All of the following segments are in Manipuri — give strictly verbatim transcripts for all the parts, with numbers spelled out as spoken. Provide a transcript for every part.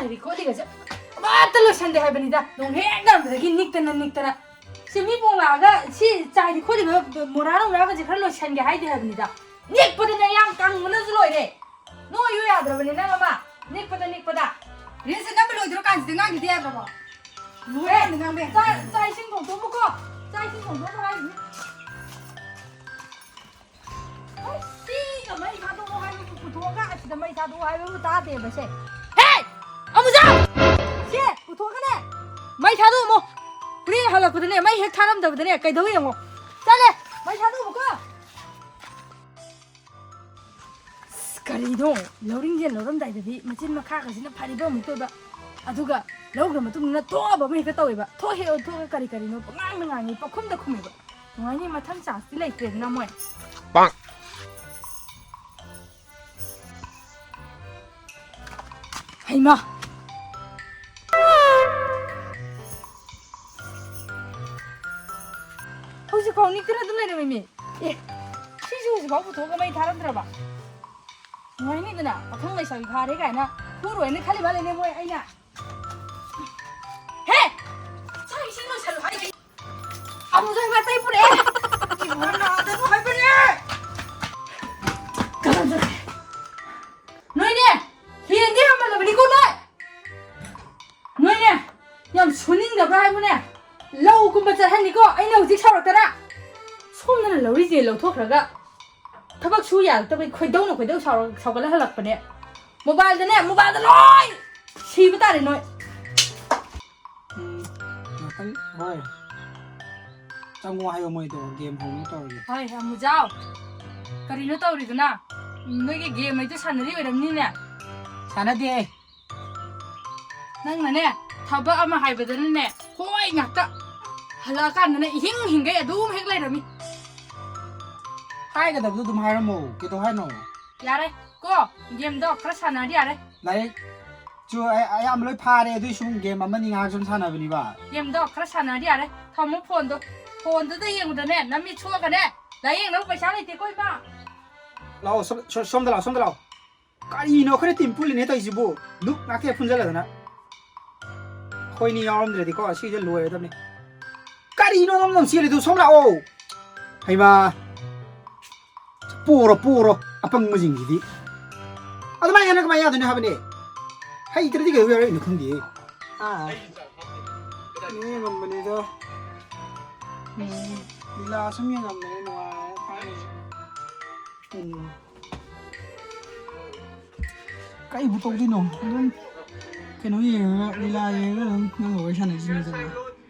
ꯆꯥꯏꯔꯤ ꯈꯣꯠꯂꯤꯒꯁꯦ ꯑꯃꯠꯇ ꯂꯣꯏꯁꯟꯗꯦ ꯍꯥꯏꯕꯅꯤꯗ꯫ ꯅꯣꯡ ꯍꯦꯛ ꯅꯪꯕꯗꯒꯤ ꯅꯤꯛꯇꯅ ꯅꯤꯛꯇꯅ꯫ ꯁꯤ ꯃꯤ ꯄꯣꯡꯂꯛꯑꯒ ꯁꯤ ꯆꯥꯏꯔꯤ ꯈꯣꯠꯂꯤꯕ ꯃꯣꯔꯥ ꯅꯨꯡꯔꯥꯒꯁꯦ ꯈꯔ ꯂꯣꯏꯁꯟꯒꯦ ꯍꯥꯏꯗꯦ ꯍꯥꯏꯕꯅꯤꯗ꯫ ꯅꯤꯛꯄꯗꯅꯦ ꯌꯥꯝ ꯀꯪꯕꯅꯁꯨ ꯂꯣꯏꯔꯦ꯫ ꯅꯣꯏꯌꯨ ꯌꯥꯗ꯭ꯔꯕꯅꯦ ꯅꯪ ꯑꯃ꯫ ꯅꯤꯛꯄꯗ ꯅꯤꯛꯄꯗ꯫ ꯔꯤꯜꯁꯁꯦ ꯅꯝꯕ ꯂꯣꯏꯗ꯭ꯔꯣ ꯀꯥꯟꯁꯤꯗ ꯉꯥꯡꯈꯤꯗꯦ ꯌꯥꯗ꯭ꯔꯕꯣ? ꯂꯣꯏꯔꯦ, ꯉꯥꯡꯕ ꯌꯥꯗ꯭ꯔꯦ꯫ ꯆꯥꯛ, ꯆꯥꯛ ꯏꯁꯤꯡ ꯊꯣꯡꯗꯣꯛꯑꯝꯃꯨꯀꯣ꯫ ꯆꯥꯛ ꯏꯁꯤꯡ ꯊꯣꯡꯗꯣꯛꯑꯝꯃꯨ ꯍꯥꯏꯁꯤꯅꯤ꯫ ꯁꯤꯗ ꯃꯩ ꯊꯥꯗꯣꯛꯑꯣ ꯍꯥꯏꯕꯕꯨ ꯄꯨꯊꯣꯛꯑꯒ ꯑꯁꯤꯗ ꯃꯩ ꯊꯥꯗꯣꯛꯑꯣ ꯍꯥꯏꯕꯕꯨ ꯇꯥꯗꯦꯕ ꯁꯦ꯫ ꯍꯦ! ꯑꯃꯨꯖꯥ! ꯁꯦ, ꯄꯨꯊꯣꯛꯑꯒꯅꯦ ꯃꯩ ꯊꯥꯗꯣꯛꯑꯝꯃꯣ꯫ ꯍꯣꯔꯦꯟ ꯍꯜꯂꯛꯄꯗꯅꯦ ꯃꯩ ꯍꯦꯛ ꯊꯥꯔꯝꯗꯕꯗꯅꯦ ꯀꯩꯗꯧ ꯌꯦꯡꯉꯣ꯫ ꯆꯠꯂꯦ! ꯃꯩ ꯊꯥꯗꯣꯛꯑꯝꯃꯨꯀꯣ꯫ ꯑꯁ, ꯀꯔꯤꯅꯣ? ꯂꯧꯔꯤꯡꯁꯦ ꯂꯧꯔꯝꯗꯥꯏꯗꯗꯤ ꯃꯆꯤꯟ ꯃꯈꯥꯒꯁꯤꯅ ꯐꯔꯤꯕ ꯑꯃꯨꯛ ꯇꯣꯏꯕ꯫ ꯑꯗꯨꯒ ꯂꯧꯈ꯭ꯔ ꯃꯇꯨꯡꯗꯅ ꯊꯣꯛꯑꯕ ꯑꯃ ꯍꯦꯛꯇ ꯇꯧꯋꯦꯕ꯫ ꯊꯣꯛ ꯍꯦꯛ ꯑꯣꯟꯊꯣꯛꯑꯒ ꯀꯔꯤ ꯀꯔꯤꯅꯣ ꯄꯉꯥꯡꯗ ꯉꯥꯡꯉꯤ, ꯄꯈꯨꯝꯗ ꯈꯨꯝꯃꯦꯕ꯫ ꯅꯨꯡꯉꯥꯏꯅꯤ, ꯃꯊꯪ ꯆꯥꯟꯁꯇꯤ ꯂꯩꯇ꯭ꯔꯦꯗꯅ ꯃꯣꯏ꯫ ꯄꯥꯛ! ꯍꯩꯃꯥ! ꯍꯧꯖꯤꯛꯐꯥꯎ ꯅꯤꯛꯇꯅ ꯑꯗꯨꯝ ꯂꯩꯔꯝꯃꯤꯃꯤ꯫ ꯑꯦ, ꯁꯤꯁꯨ ꯍꯧꯖꯤꯛꯐꯥꯎ ꯄꯨꯊꯣꯛꯑꯒ ꯃꯩ ꯊꯥꯔꯝꯗ꯭ꯔꯕ? ꯅꯨꯡꯉꯥꯏꯅꯤꯗꯅ, ꯄꯥꯈꯪ ꯂꯩꯁꯥꯕꯤ ꯐꯥꯔꯦ ꯀꯥꯏꯅ ꯐꯨꯔꯣꯏꯅ ꯈꯜꯂꯤ ꯃꯥꯜꯂꯦꯅꯦ ꯃꯣꯏ ꯑꯩꯅ꯫ ꯍꯦ! ꯆꯥꯛ ꯏꯁꯤꯡ ꯂꯣꯏꯁꯜꯂꯨ ꯍꯥꯏꯔꯤ꯫ ꯑꯃꯨꯛꯁꯨ ꯑꯩꯉꯣꯟꯗ ꯆꯩ ꯄꯨꯔꯛꯑꯦ꯫ ꯏꯕꯨꯡꯉꯣ ꯅꯥꯗꯅꯨ ꯍꯥꯏꯕꯅꯦ꯫ ꯀꯅꯥ ꯆꯠꯈ꯭ꯔꯦ? ꯅꯣꯏꯅꯦ! ꯍꯦꯟꯗꯤ ꯌꯥꯝꯃꯜꯂꯕꯅꯤꯀꯣ ꯅꯣꯏ! ꯅꯣꯏꯅꯦ! ꯌꯥꯝ ꯁꯨꯅꯤꯡꯗꯕ꯭ꯔꯥ ꯍꯥꯏꯕꯨꯅꯦ? ꯂꯧꯒꯨꯝꯕ ꯆꯠꯍꯟꯅꯤꯀꯣ ꯑꯩꯅ ꯍꯧꯖꯤꯛ ꯁꯥꯎꯔꯛꯇꯅ! ꯁꯣꯝꯗꯅ ꯂꯧꯔꯤꯁꯦ ꯂꯧꯊꯣꯛꯈ꯭ꯔꯒ ꯊꯕꯛ ꯁꯨ ꯌꯥꯔꯛꯇꯕꯩ ꯈꯣꯏꯗꯧꯅ ꯈꯣꯏꯗꯧ ꯁꯥꯎꯔ-, ꯁꯥꯎꯒꯠꯂ ꯍꯜꯂꯛꯄꯅꯦ꯫ ꯃꯣꯕꯥꯏꯜꯗꯅꯦ, ꯃꯣꯕꯥꯏꯜꯗ ꯂꯣꯏ ꯁꯤꯕ ꯇꯥꯔꯦ ꯅꯣꯏ꯫ ꯎꯝ, ꯉꯥꯛꯇꯪ ꯍꯣꯏ꯫ ꯆꯪꯉꯣ ꯍꯥꯏꯌꯣ ꯃꯣꯏꯗꯣ, ꯒꯦꯝ ꯍꯧꯅꯤ ꯇꯧꯔꯤ꯫ ꯍꯣꯏ, ꯑꯃꯨꯖꯥꯎ꯫ ꯀꯔꯤꯅꯣ ꯇꯧꯔꯤꯗꯨꯅ? ꯅꯣꯏꯒꯤ ꯒꯦꯝ ꯍꯩꯗꯣ ꯁꯥꯟꯅꯔꯤ ꯑꯣꯏꯔꯝꯅꯤꯅꯦ꯫ ꯁꯥꯟꯅꯗꯦ꯫ ꯅꯪꯅꯅꯦ, ꯊꯕꯛ ꯑꯃ ꯍꯥꯏꯕꯗꯅꯅꯦ, ꯍꯣꯏ ꯉꯥꯛꯇ꯫ ꯍꯜꯂꯛꯑꯀꯥꯟꯗꯅꯦ, ꯏꯍꯤꯡ ꯍꯤꯡꯒꯩ ꯑꯗꯨꯝ ꯍꯦꯛ ꯂꯩꯔꯝꯃꯤ꯫ ꯍꯥꯏꯒꯗꯕꯗꯨ ꯑꯗꯨꯝ ꯍꯥꯏꯔꯝꯃꯣ꯫ ꯀꯩꯗꯧ ꯍꯥꯏꯅꯣ? ꯌꯥꯔꯦ ꯀꯣ, ꯒꯦꯝꯗꯣ ꯈꯔ ꯁꯥꯟꯅꯔꯗꯤ ꯌꯥꯔꯦ꯫ ꯂꯥꯏꯔꯤꯛꯁꯨ ꯑꯩ ꯑꯌꯥꯝꯕ ꯂꯣꯏ ꯐꯥꯔꯦ, ꯑꯗꯨꯏꯁꯨ ꯒꯦꯝ ꯑꯃꯅꯤ ꯉꯥꯏꯍꯥꯛ ꯁꯨꯝ ꯁꯥꯟꯅꯕꯅꯤꯕ꯫ ꯒꯦꯝꯗꯣ ꯈꯔ ꯁꯥꯟꯅꯔꯗꯤ ꯌꯥꯔꯦ꯫ ꯊꯝꯃꯣ ꯐꯣꯟꯗꯣ꯫ ꯐꯣꯟꯗꯨꯗ ꯌꯦꯡꯕꯗꯅꯦ, ꯅꯃꯤꯠ ꯁꯣꯛꯑꯒꯅꯦ, ꯂꯥꯏꯌꯦꯡꯅꯕ ꯄꯩꯁꯥ ꯂꯩꯇꯦꯀꯣ, ꯏꯃꯥ꯫ ꯂꯥꯛꯑꯣ, ꯁꯣꯝ-, ꯁꯣꯝꯗ ꯂꯥꯛꯑꯣ, ꯁꯣꯝꯗ ꯂꯥꯛꯑꯣ꯫ ꯀꯔꯤꯅꯣ ꯑꯩꯈꯣꯏꯅ ꯇꯤꯝ ꯄꯨꯜꯂꯤꯅꯦ ꯇꯧꯔꯤꯁꯤꯕꯨ? ꯅꯨꯛ ꯉꯥꯛꯇ ꯄꯨꯟꯁꯤꯜꯂꯗꯅ꯫ ꯑꯩꯈꯣꯏꯅꯤ ꯌꯥꯎꯔꯝꯗ꯭ꯔꯗꯤꯀꯣ ꯁꯤꯁꯦ ꯂꯣꯏꯔꯗꯕꯅꯤ꯫ ꯀꯔꯤꯅꯣ ꯅꯪ ꯅꯪ ꯆꯦꯜꯂꯤꯗꯨ? ꯁꯣꯝ ꯂꯥꯛꯑꯣ꯫ ꯍꯩꯃꯥ꯫ ꯄꯣꯔꯣ, ꯄꯣꯔꯣ꯫ ꯑꯄꯪꯕꯁꯤꯡꯁꯤꯗꯤ꯫ ꯑꯗꯨꯃꯥꯏꯅ ꯍꯦꯟꯅ ꯀꯃꯥꯏꯅ ꯌꯥꯗꯣꯏꯅꯣ ꯍꯥꯏꯕꯅꯦ? ꯍꯩꯇ꯭ꯔꯗꯤ ꯀꯩꯗꯧ ꯌꯥꯔꯣꯏꯅꯣ ꯈꯪꯗꯦ꯫ ꯑꯥ꯫ ꯌꯦꯡꯉꯝꯕꯅꯤꯗ꯫ ꯎꯝ꯫ ꯂꯤꯂꯥ ꯁꯨꯝ ꯌꯦꯡꯉꯝꯕꯅꯦ, ꯅꯨꯡꯉꯥꯏꯔꯦ ꯊꯥꯏꯅꯒꯤ꯫ ꯎꯝ꯫ ꯀꯩꯕꯨ ꯇꯧꯗꯣꯏꯅꯣ? ꯑꯗꯨꯝ ꯀꯩꯅꯣ ꯌꯦꯡꯉꯒ, ꯂꯤꯂꯥ ꯌꯦꯡꯉꯒ ꯑꯗꯨꯝ ꯅꯪꯒ ꯋꯥꯔꯤ ꯁꯥꯟꯅꯁꯤꯅꯦ ꯀꯩꯅꯣ꯫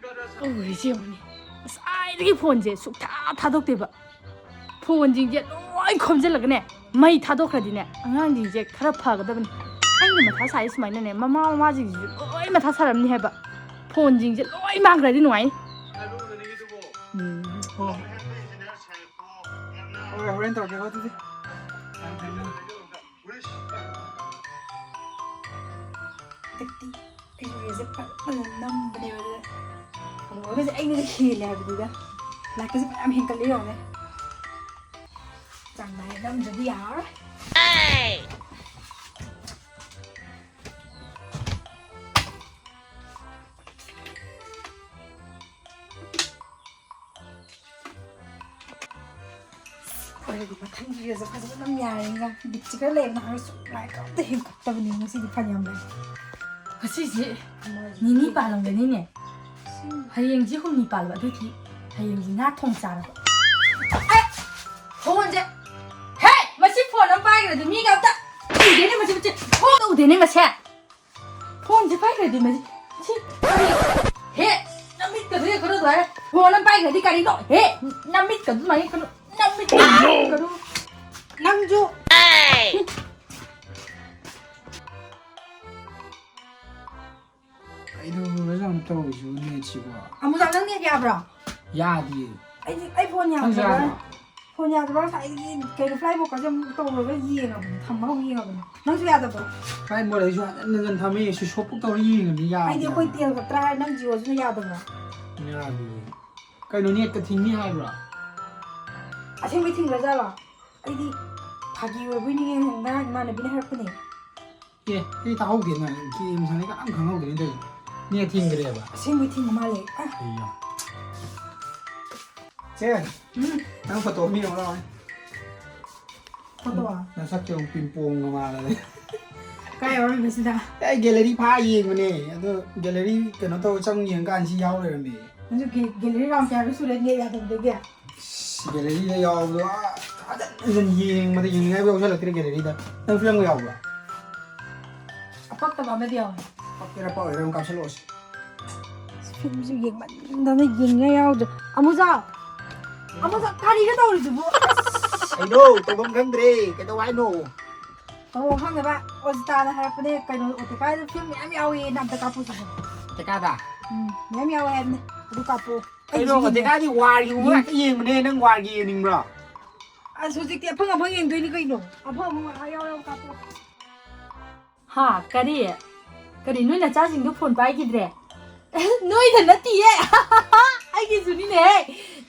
ꯇꯧꯔꯤꯁꯦ ꯌꯦꯡꯉꯨꯅꯦ꯫ ꯉꯁꯥꯏꯗꯒꯤ ꯐꯣꯟꯁꯦ ꯁꯨꯛꯊꯥ ꯊꯥꯗꯣꯛꯇꯦꯕ꯫ ꯐꯣꯟꯁꯤꯡꯁꯦ ꯂꯣꯏ ꯈꯣꯝꯖꯤꯜꯂꯒꯅꯦ, ꯃꯩ ꯊꯥꯗꯣꯛꯈ꯭ꯔꯗꯤꯅꯦ, ꯑꯉꯥꯡꯁꯤꯡꯁꯦ ꯈꯔ ꯐꯒꯗꯕꯅꯤ꯫ ꯑꯩꯅ ꯃꯊꯥ ꯁꯥꯏ ꯁꯨꯃꯥꯏꯅꯅꯦ, ꯃꯃꯥ ꯃꯃꯥꯁꯤꯡꯁꯤꯁꯨ ꯂꯣꯏ ꯃꯊꯥ ꯁꯥꯔꯝꯅꯤ ꯍꯥꯏꯕ꯫ ꯐꯣꯟꯁꯤꯡꯁꯦ ꯂꯣꯏ ꯃꯥꯡꯈ꯭ꯔꯗꯤ ꯅꯨꯡꯉꯥꯏꯅꯤ꯫ ꯎꯝ, ꯍꯣꯏ꯫ ꯍꯣꯏ, ꯍꯣꯔꯦꯟ ꯇꯧꯔꯛꯀꯦꯀꯣ ꯑꯗꯨꯗꯤ꯫ ꯍꯟꯗꯛꯇꯤ ꯑꯩꯁꯨ ꯔꯤꯜꯁꯦ ꯐꯖ ꯐꯖꯅ ꯅꯝꯕꯅꯦꯕ, ꯑꯗꯨꯗ ꯐꯣꯂꯣꯋꯔꯒꯁꯦ ꯑꯩꯅꯒ ꯍꯦꯜꯂꯦ ꯍꯥꯏꯕꯗꯨꯗ, ꯂꯥꯏꯛꯀꯁꯦ ꯐꯅꯌꯥꯝ ꯍꯦꯟꯒꯠꯂꯦ ꯌꯦꯡꯉꯨꯅꯦ꯫ ꯆꯥꯡ ꯅꯥꯏꯅ ꯅꯝꯗ꯭ꯔꯗꯤ ꯌꯥꯔꯔꯣꯏ꯫ ꯑꯩꯈꯣꯏꯒꯤ ꯃꯊꯪꯒꯤꯒꯁꯦ ꯐꯖꯅ ꯑꯗꯨꯝ ꯌꯥꯔꯦꯒ꯫ ꯕꯤꯠꯁꯦ ꯈꯔ ꯂꯩꯕꯅ ꯍꯥꯏꯔꯁꯨ ꯂꯥꯏꯔꯤꯛ ꯑꯝꯇ ꯍꯦꯟꯀꯠꯇꯕꯅꯤ꯫ ꯉꯁꯤꯗꯤ ꯐꯅꯌꯥꯝ ꯂꯩ꯫ ꯉꯁꯤꯁꯦ ꯅꯤꯅꯤ ꯄꯥꯜꯂꯝꯒꯅꯤꯅꯦ꯫ ꯍꯌꯦꯡꯁꯦ ꯍꯨꯝꯅꯤ ꯄꯥꯜꯂꯕ, ꯑꯗꯨꯗꯤ ꯍꯌꯦꯡꯁꯦ ꯉꯥ ꯊꯣꯡ ꯆꯥꯔꯕ꯫ ꯑꯦ! ꯐꯣꯟꯁꯦ! ꯍꯦ! ꯃꯁꯤ ꯐꯣꯟ ꯑꯃ ꯄꯥꯏꯈ꯭ꯔꯗꯤ ꯃꯤꯒ ꯑꯝꯇ ꯎꯗꯦꯅꯦ ꯃꯁꯤ, ꯃꯁꯤ ꯐꯣꯟ ꯎꯗꯦꯅꯦ ꯃꯁꯦ꯫ ꯐꯣꯟꯁꯦ ꯄꯥꯏꯈ꯭ꯔꯗꯤ ꯃꯁꯤ, ꯁꯤ ꯀꯔꯤ? ꯍꯦ! ꯅꯃꯤꯠꯀꯗꯣ ꯌꯦꯡꯈꯠꯂꯣ ꯑꯗꯨꯃꯥꯏꯅ꯫ ꯐꯣꯟ ꯑꯃ ꯄꯥꯏꯈ꯭ꯔꯗꯤ ꯀꯔꯤꯅꯣ? ꯍꯦ! ꯅꯃꯤꯠꯀꯗꯣ ꯑꯗꯨꯃꯥꯏꯅ ꯌꯦꯡꯈꯠꯂꯣ꯫ ꯅꯃꯤꯠꯀꯗꯣ ꯌꯦꯡꯈꯠꯂꯣ꯫ ꯅꯪꯁꯨ꯫ ꯀꯩꯗꯧꯔꯖꯥꯠꯅꯣ ꯇꯧꯔꯤꯁꯤꯕꯨ ꯅꯦꯠꯁꯤꯕꯣ? ꯑꯃꯨꯖꯥ, ꯅꯪ ꯅꯦꯠ ꯌꯥꯕ꯭ꯔꯣ? ꯌꯥꯗꯤꯌꯦ꯫ ꯑꯩꯗꯤ, ꯑꯩ ꯐꯣꯟ ꯅꯪꯁꯨ ꯌꯥꯗꯕ꯭ꯔꯥ? ꯌꯥꯗ꯭ꯔꯣ? ꯐꯣꯟ ꯌꯥꯗꯕ꯭ꯔꯥ? ꯉꯁꯥꯏꯗꯒꯤ ꯀꯩꯅꯣ, ꯐ꯭ꯂꯥꯏꯠ ꯃꯣꯗꯀꯁꯦ ꯑꯃꯨꯛ ꯇꯧꯔꯒ ꯌꯦꯡꯉꯕꯅꯦ, ꯊꯝꯃꯒ ꯑꯃꯨꯛ ꯌꯦꯡꯉꯕꯅꯦ꯫ ꯅꯪꯁꯨ ꯌꯥꯗꯕ꯭ꯔꯣ? ꯐ꯭ꯂꯥꯏꯠ ꯃꯣꯗ ꯑꯩꯁꯨ ꯍꯟꯖꯟ ꯍꯟꯖꯟ ꯊꯝꯃꯦ, ꯁ꯭ꯋꯤꯆ ꯑꯣꯐ ꯐꯥꯎ ꯇꯧꯔ ꯌꯦꯡꯉꯕꯅꯤ, ꯌꯥꯗꯦ ꯑꯩꯗꯤ ꯑꯩꯈꯣꯏ ꯌꯥꯗꯦ꯫ ꯇꯦꯜ ꯈꯛꯇ꯭ꯔꯥ ꯍꯥꯏꯔ ꯅꯪ ꯖꯤꯑꯣꯁꯤꯅ ꯌꯥꯗꯕ꯭ꯔꯥ? ꯌꯥꯗꯤꯌꯦ꯫ ꯀꯩꯅꯣ, ꯅꯦꯠꯀ ꯊꯤꯡꯅꯤ ꯍꯥꯏꯕ꯭ꯔꯣ? ꯑꯁꯦꯡꯕꯩ ꯊꯤꯡꯈ꯭ꯔꯖꯥꯠꯂꯣ? ꯑꯩꯗꯤ ꯐꯥꯒꯤ ꯑꯣꯏꯕꯣꯏ ꯅꯤꯡꯉꯦ, ꯉꯔꯥꯡ ꯏꯃꯥꯟꯅꯕꯤꯅ ꯍꯥꯏꯔꯛꯄꯅꯦ꯫ ꯑꯦ ꯑꯩ ꯇꯥꯍꯧꯗꯦꯅ꯫ ꯒꯦꯝ ꯁꯥꯟꯅꯩ ꯀꯅꯥꯝ ꯈꯪꯍꯧꯗ꯭ꯔꯦꯅꯦ ꯇꯧꯔꯤꯁꯦ꯫ ꯅꯦꯠ ꯊꯤꯡꯈ꯭ꯔꯦꯕ꯫ ꯑꯁꯦꯡꯕꯩ ꯊꯤꯡꯕ ꯃꯥꯜꯂꯦ꯫ ꯑ, ꯑꯩꯌꯥ꯫ ꯆꯦ, ꯎꯝ, ꯅꯪ ꯐꯣꯇꯣ ꯑꯃ ꯌꯦꯡꯉꯨ ꯂꯥꯛꯑꯣꯅꯦ꯫ ꯐꯣꯇꯣ? ꯅꯁꯛꯇꯣ ꯌꯦꯡꯉꯨ, ꯄꯤꯝꯄꯣꯡꯒ ꯃꯥꯜꯂꯗꯅ꯫ ꯀꯥꯏ ꯌꯧꯔꯝꯃꯤꯕꯁꯤꯗ? ꯑꯩ ꯒꯦꯂꯔꯤ ꯐꯥ ꯌꯦꯡꯕꯅꯦ꯫ ꯑꯗꯣ ꯒꯦꯂꯔꯤ ꯀꯩꯅꯣ ꯇꯧꯔ ꯆꯪ ꯌꯦꯡꯀꯥꯟꯗ ꯁꯤ ꯌꯥꯎ ꯂꯩꯔꯝꯃꯦ꯫ ꯅꯪꯁꯨ ꯒꯦ-, ꯒꯦꯂꯔꯤ ꯔꯥꯎꯟ ꯀꯌꯥꯒ ꯁꯨꯔꯦ ꯅꯦꯠ ꯌꯥꯗꯕꯗꯒꯤ? ꯑꯁ, ꯒꯦꯂꯔꯤꯗ ꯌꯥꯎꯕꯗꯣ, ꯑꯥ, ꯐꯖꯅ ꯌꯦꯡꯕꯗ ꯌꯦꯡꯅꯤꯡꯉꯥꯏ ꯌꯥꯎꯁꯜꯂꯛꯇ꯭ꯔꯦ ꯒꯦꯂꯔꯤꯗ꯫ ꯅꯪ ꯐꯤꯂꯝꯒ ꯌꯥꯎꯕ꯭ꯔꯥ? ꯑꯄꯛꯇꯕ ꯑꯃꯗꯤ ꯌꯥꯎꯋꯦ꯫ ꯄꯛꯀꯦꯔꯥ ꯄꯛꯑꯣꯏꯔꯥ ꯑꯗꯨꯝ ꯀꯥꯞꯁꯜꯂꯛꯑꯣꯁꯦ꯫ ꯐꯤꯂꯝꯁꯨ ꯌꯦꯡꯃꯟꯗꯅ ꯌꯦꯡꯅꯤꯡꯉꯥꯏ ꯌꯥꯎꯗ꯭ꯔꯦ꯫ ꯑꯃꯨꯖꯥꯎ! ꯑꯃꯨꯖꯥꯎ, ꯀꯔꯤꯅꯣ ꯇꯧꯔꯤꯗꯨꯕꯨ? ꯀꯩꯅꯣ? ꯇꯧꯐꯝ ꯈꯪꯗ꯭ꯔꯦ꯫ ꯀꯩꯗꯧ ꯍꯥꯏꯅꯣ? ꯇꯧꯐꯝ ꯈꯪꯗꯕ ꯑꯣꯖꯤꯇꯥꯅ ꯍꯥꯏꯔꯛꯄꯅꯦ, ꯀꯩꯅꯣ, ꯑꯣꯇꯤꯀꯥꯏꯗ ꯐꯤꯂꯝ ꯃꯌꯥꯝ ꯌꯥꯎꯋꯦ, ꯅꯪ ꯑꯝꯇ ꯀꯥꯞꯄꯨꯁꯦ꯫ ꯇꯦꯀꯥꯗ? ꯎꯝ, ꯃꯌꯥꯝ ꯌꯥꯎꯋꯦ ꯍꯥꯏꯕꯅꯦ꯫ ꯑꯗꯨ ꯀꯥꯞꯄꯣ꯫ ꯀꯩꯅꯣ? ꯇꯦꯀꯥꯗꯤ ꯋꯥꯔꯒꯤꯒꯨꯝꯕ ꯉꯥꯛꯇ ꯌꯦꯡꯕꯅꯦ꯫ ꯅꯪ ꯋꯥꯔꯒꯤ ꯌꯦꯡꯅꯤꯡꯕ꯭ꯔꯣ? ꯑꯁ, ꯍꯧꯖꯤꯛꯇꯤ ꯑꯐꯪ ꯑꯐꯪ ꯌꯦꯡꯗꯣꯏꯅꯤ ꯀꯩꯅꯣ꯫ ꯑꯐꯪ ꯑꯐꯪ ꯉꯥꯏꯍꯥꯛ ꯌꯥꯎ ꯌꯥꯎ ꯀꯥꯞꯄꯣ꯫ ꯍꯥ, ꯀꯔꯤ? ꯀꯔꯤ, ꯅꯣꯏ ꯅꯆꯥꯁꯤꯡꯗꯣ ꯐꯣꯟ ꯄꯥꯏꯈꯤꯗ꯭ꯔꯦ? ꯅꯣꯏꯗ ꯅꯠꯇꯤꯌꯦ꯫ ꯑꯩꯒꯤꯁꯨꯅꯤꯅꯦꯍꯦ꯫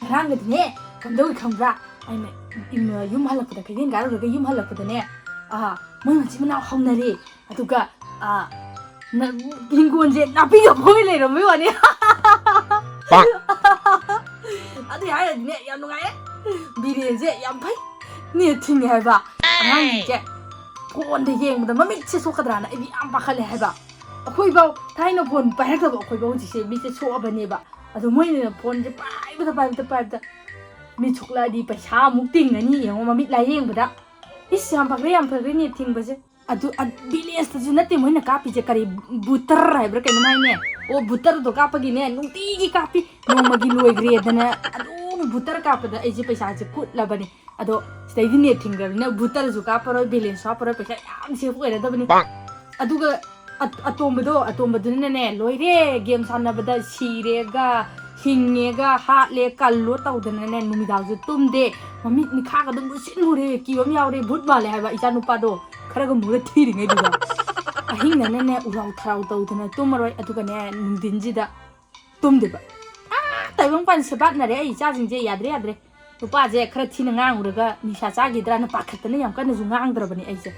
ꯉꯔꯥꯡꯒꯗꯤꯅꯦ, ꯀꯝꯗꯧꯏ ꯈꯪꯕ꯭ꯔꯥ? ꯑꯩꯅ ꯏꯝ-, ꯌꯨꯝ ꯍꯜꯂꯛꯄꯗ, ꯀꯩꯊꯦꯜ ꯀꯥꯔꯨꯔꯒ ꯌꯨꯝ ꯍꯜꯂꯛꯄꯗꯅꯦ, ꯑꯥ, ꯃꯣꯏ ꯃꯆꯤꯟ ꯃꯅꯥꯎ ꯍꯧꯅꯔꯦ꯫ ꯑꯗꯨꯒ, ꯑꯥ, ꯅ-, ꯍꯤꯡꯒꯣꯜꯁꯦ ꯅꯥꯄꯤꯒ ꯐꯣꯏ ꯂꯩꯔꯝꯕꯩ ꯋꯥꯅꯤ꯫ ꯑꯗꯨꯏ ꯍꯥꯏꯔꯗꯤꯅꯦ, ꯌꯥꯝ ꯅꯨꯡꯉꯥꯏꯔꯦ꯫ ꯕꯤꯔꯦꯟꯁꯦ ꯌꯥꯝ ꯐꯩ꯫ ꯅꯦꯠ ꯊꯤꯡꯉꯦ ꯍꯥꯏꯕ꯫ ꯑꯉꯥꯡꯁꯤꯡꯁꯦ ꯐꯣꯟꯗ ꯌꯦꯡꯕꯗ ꯃꯃꯤꯠꯁꯦ ꯁꯣꯛꯀꯗ꯭ꯔꯥꯅ ꯑꯩꯗꯤ ꯌꯥꯝ ꯄꯥꯈꯠꯂꯦ ꯍꯥꯏꯕ꯫ ꯑꯩꯈꯣꯏꯐꯥꯎ ꯊꯥꯏꯅ ꯐꯣꯟ ꯄꯥꯏꯔꯛꯇꯕ ꯑꯩꯈꯣꯏꯐꯥꯎ ꯍꯧꯖꯤꯛꯁꯦ ꯃꯤꯠꯁꯦ ꯁꯣꯛꯑꯕꯅꯦꯕ꯫ ꯑꯗꯣ ꯃꯣꯏꯅ ꯐꯣꯟꯁꯦ ꯄꯥꯏꯕꯗ, ꯄꯥꯏꯕꯗ, ꯄꯥꯏꯕꯗ ꯃꯤꯠ ꯁꯣꯛꯂꯛꯑꯗꯤ ꯄꯩꯁꯥ ꯑꯃꯨꯛ ꯇꯤꯡꯉꯅꯤ ꯌꯦꯡꯉꯣ ꯃꯃꯤꯠ ꯂꯥꯏꯌꯦꯡꯕꯗ꯫ ꯏꯁ, ꯌꯥꯝ ꯐꯈ꯭ꯔꯦ, ꯌꯥꯝ ꯐꯈ꯭ꯔꯦ ꯅꯦꯠ ꯊꯤꯡꯕꯁꯦ꯫ ꯑꯗꯨ, ꯑ, ꯚꯤꯂꯦꯖꯇꯁꯨ ꯅꯠꯇꯦ ꯃꯣꯏꯅ ꯀꯥꯞꯄꯤꯁꯦ, ꯀꯔꯤ ꯕꯨꯇꯔ ꯍꯥꯏꯕ꯭ꯔꯥ ꯀꯩꯅꯣꯝ ꯍꯥꯏꯅꯦ꯫ ꯑꯣ, ꯕꯨꯇꯔꯗꯣ ꯀꯥꯞꯄꯒꯤꯅꯦ ꯅꯨꯡꯇꯤꯒꯤ ꯀꯥꯞꯄꯤ꯫ ꯅꯣꯡꯃꯒꯤ ꯂꯣꯏꯈ꯭ꯔꯦꯗꯅ ꯑꯗꯨꯝ ꯕꯨꯇꯔ ꯀꯥꯞꯄꯗ ꯑꯩꯁꯦ ꯄꯩꯁꯥꯁꯦ ꯀꯨꯠꯂꯕꯅꯦ꯫ ꯑꯗꯣ ꯁꯤꯗꯩꯗꯤ ꯅꯦꯠ ꯊꯤꯡꯈ꯭ꯔꯕꯅꯤꯅ ꯕꯨꯇꯔꯁꯨ ꯀꯥꯞꯄꯔꯣꯏ, ꯕꯦꯂꯦꯟꯁꯁꯨ ꯍꯥꯞꯄꯔꯣꯏ, ꯄꯩꯁꯥ ꯌꯥꯝ ꯁꯦꯐ ꯑꯣꯏꯔꯗꯕꯅꯤ꯫ ꯑꯗꯨꯒ ꯑ-, ꯑꯇꯣꯝꯕꯗꯣ, ꯑꯇꯣꯝꯕꯗꯨꯅꯅꯦ, ꯂꯣꯏꯔꯦ, ꯒꯦꯝ ꯁꯥꯟꯅꯕꯗ ꯁꯤꯔꯦꯒ, ꯍꯤꯡꯉꯦꯒ, ꯍꯥꯠꯂꯦ, ꯀꯜꯂꯣ ꯇꯧꯗꯅꯅꯦ, ꯅꯨꯃꯤꯗꯥꯡꯁꯨ ꯇꯨꯝꯗꯦ, ꯃꯃꯤꯠ ꯃꯤꯈꯥꯒ ꯑꯗꯨꯝ ꯃꯨꯁꯤꯟ ꯃꯨꯔꯦ, ꯀꯤꯕ ꯑꯃ ꯌꯥꯎꯔꯦ, ꯚꯨꯠ ꯃꯥꯜꯂꯦ ꯍꯥꯏꯕ ꯏꯆꯥ ꯅꯨꯄꯥꯗꯣ, ꯈꯔꯒ ꯃꯨꯔ ꯊꯤꯔꯤꯉꯩꯗꯨꯗ꯫ ꯑꯍꯤꯡꯗꯅꯅꯦ, ꯎꯔꯥꯎ ꯊꯔꯥꯎ ꯇꯧꯗꯅ ꯇꯨꯝꯃꯔꯣꯏ, ꯑꯗꯨꯒꯅꯦ, ꯅꯨꯡꯊꯤꯟꯁꯤꯗ ꯇꯨꯝꯗꯦꯕ꯫ ꯑꯥ, ꯇꯥꯏꯕꯪ ꯄꯥꯟ ꯁꯦꯕꯥꯠꯅꯔꯦ ꯑꯩ ꯏꯆꯥꯁꯤꯡꯁꯦ, ꯌꯥꯗ꯭ꯔꯦ, ꯌꯥꯗ꯭ꯔꯦ꯫ ꯅꯨꯄꯥꯁꯦ ꯈꯔ ꯊꯤꯅ ꯉꯥꯡꯉꯨꯔꯒ ꯅꯤꯁꯥ ꯆꯥꯈꯤꯗ꯭ꯔꯥꯅ ꯄꯥꯈꯠꯇꯅ ꯌꯥꯝ ꯀꯟꯅꯁꯨ ꯉꯥꯡꯗ꯭ꯔꯕꯅꯤ ꯑꯩꯁꯦ꯫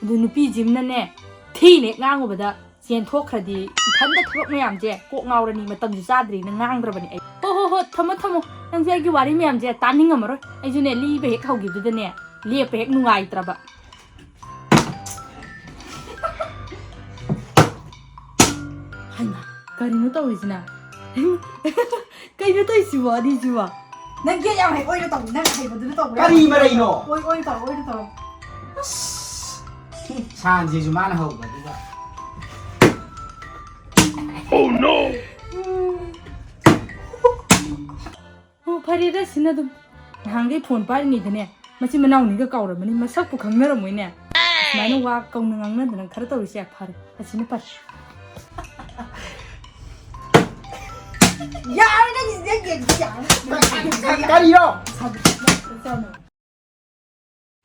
ꯑꯗꯨ ꯅꯨꯄꯤꯁꯤꯝꯅꯅꯦ, ꯊꯤꯅ ꯍꯦꯛ ꯉꯥꯡꯉꯨꯕꯗ ꯆꯦꯟꯊꯣꯛꯈ꯭ꯔꯗꯤ ꯏꯊꯟꯗ ꯊꯕꯛ ꯃꯌꯥꯝꯁꯦ ꯀꯣꯛ ꯉꯥꯎꯔꯅꯤ, ꯃꯇꯝꯁꯨ ꯆꯥꯗ꯭ꯔꯤꯅ ꯉꯥꯡꯗ꯭ꯔꯕꯅꯤ ꯑꯩ꯫ ꯍꯣ, ꯍꯣ, ꯍꯣ, ꯊꯝꯃꯣ, ꯊꯝꯃꯣ꯫ ꯅꯪꯁꯨ ꯑꯩꯒꯤ ꯋꯥꯔꯤ ꯃꯌꯥꯝꯁꯦ ꯇꯥꯅꯤꯡꯉꯝꯃꯔꯣꯏ꯫ ꯑꯩꯁꯨꯅꯦ, ꯂꯤꯕ ꯍꯦꯛ ꯍꯧꯈꯤꯕꯗꯨꯗꯅꯦ, ꯂꯦꯞꯄ ꯍꯦꯛ ꯅꯨꯡꯉꯥꯏꯇ꯭ꯔꯕ꯫ ꯍꯩꯃꯥ, ꯀꯔꯤꯅꯣ ꯇꯧꯔꯤꯁꯤꯅ? ꯀꯩꯅꯣ ꯇꯧꯔꯤꯁꯤꯕꯣ, ꯑꯅꯤꯁꯤꯕꯣ? ꯅꯪ ꯒꯦꯠ ꯌꯥꯝ ꯍꯩ, ꯑꯣꯏꯅ ꯇꯧ, ꯅꯪ ꯍꯩꯕꯗꯨꯅ ꯇꯧꯕ ꯌꯥꯏ꯫ ꯀꯔꯤ ꯃꯔꯩꯅꯣ? ꯑꯣꯏ, ꯑꯣꯏꯅ ꯇꯧꯔꯣ, ꯑꯣꯏꯅ ꯇꯧꯔꯣ꯫ ꯑꯁ! ꯁꯥꯟꯁꯤꯁꯨ ꯃꯥꯅ ꯍꯧꯕ, ꯑꯗꯨꯒ꯫ Oh, no! ꯑꯣ, ꯐꯔꯦꯗ, ꯁꯤꯅ ꯑꯗꯨꯝ꯫ ꯅꯍꯥꯟꯈꯩ ꯐꯣꯟ ꯄꯥꯏꯔꯤꯉꯩꯗꯅꯦ, ꯃꯆꯤꯟ ꯃꯅꯥꯎꯅꯤꯒ ꯀꯥꯎꯔꯝꯃꯅꯤ, ꯃꯁꯛꯄꯨ ꯈꯪꯅꯔꯝꯃꯣꯏꯅꯦ꯫ ꯁꯨꯃꯥꯏꯅ ꯋꯥ ꯀꯧꯅ ꯉꯥꯡꯅꯗꯅ ꯈꯔ ꯇꯧꯔꯤꯁꯦ ꯌꯥꯝ ꯐꯔꯦ, ꯑꯁꯤꯅ ꯐꯔꯦ꯫ ꯌꯥꯔꯦ, ꯅꯪꯒꯤꯁꯤꯗꯤ ꯑꯩ ꯌꯦꯡꯗꯦ, ꯌꯥꯔꯦ꯫ ꯀꯔꯤꯅꯣ?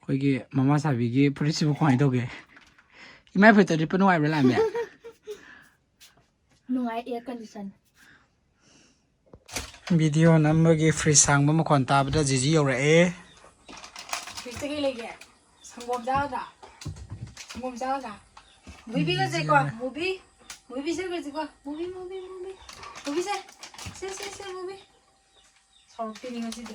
ꯑꯩꯈꯣꯏꯒꯤ ꯃꯃꯥ ꯁꯥꯕꯤꯒꯤ ꯐꯨꯔꯤꯠꯁꯤꯕꯨ ꯀꯃꯥꯏꯅ ꯇꯧꯒꯦ? ꯏꯃꯥꯏ ꯐꯨꯔꯤꯠꯇ ꯂꯤꯠꯄ ꯅꯨꯡꯉꯥꯏꯕ꯭ꯔꯥ, ꯂꯥꯛꯃꯦ? ꯅꯨꯡꯉꯥꯏ, air condition꯫ ꯚꯤꯗꯤꯑꯣ ꯅꯝꯕꯒꯤ ꯐ꯭ꯔꯤꯖ ꯍꯥꯡꯕ ꯃꯈꯣꯟ ꯇꯥꯕꯗ ꯖꯤꯖꯤ ꯌꯧꯔꯛꯑꯦ꯫ ꯐ꯭ꯔꯤꯖꯇ ꯀꯩ ꯂꯩꯒꯦ? ꯁꯪꯒꯣꯝ ꯆꯥꯒꯗ꯭ꯔꯥ? ꯁꯪꯒꯣꯝ ꯆꯥꯒꯗ꯭ꯔꯥ? ꯃꯨꯚꯤ ꯄꯤꯒꯁꯦꯀꯣ, ꯃꯨꯚꯤ꯫ ꯃꯨꯚꯤ ꯁꯦꯝꯒꯁꯦꯀꯣ꯫ Movie, movie, movie. ꯃꯨꯚꯤꯁꯦ꯫ ꯁꯦ, ꯁꯦ, ꯁꯦ, ꯃꯨꯚꯤ꯫ ꯁꯥꯎꯔꯛꯇꯣꯏꯅꯤ ꯉꯁꯤꯗꯤ꯫